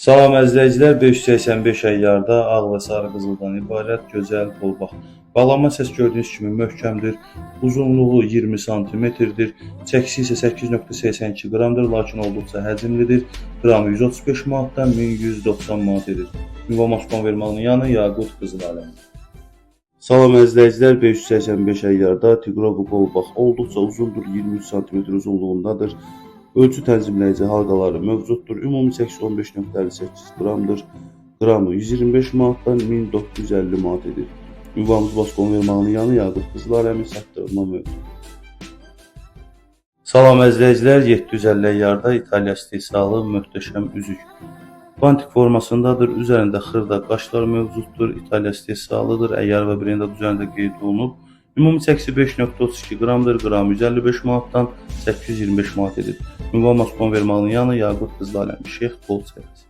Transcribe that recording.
Salam əzizləyicilər, 585 əyyarda ağ və sarı qızıldan ibarət gözəl qolbaq. Bağlanma səs gördüyünüz kimi möhkəmdir. Uzunluğu 20 santimetrdir. Çəkisi isə 8.82 qramdır, lakin olduqca həcmlidir. Qramı 135 manatdan 1190 manat edir. Ünvan Moskva vermağının yanı Yaqut Qızıl Aləmi. Salam əzizləyicilər, 585 əyyarda Tigrovu qolbaq olduqca uzundur, 23 sm uzunluğundadır. Ölçü tənzimləyici halqaları mövcuddur. Ümumi çəkisi 15.58 qramdır. Qramı 125 manatdan 1950 manat edir. Ünvanımız Baskon vermağının yanı Yaqut Qızıl Aləmi çatdırılma mövcuddur. Salam əzizləyicilər, 750 əyyarda İtaliya istehsalı möhtəşəm üzük. Bantik formasındadır, üzərində xırda qaşlar mövcuddur, İtaliya istehsalıdır, əyyar və brend adı üzərində qeyd olunub. Ümumi çəkisi 5.32 qramdır, qramı 155 manatdan 825 manat edir. Ünvan Moskva vermağının yanı Yaqut Qızıl Aləmi Şeyx Qol çəkisi.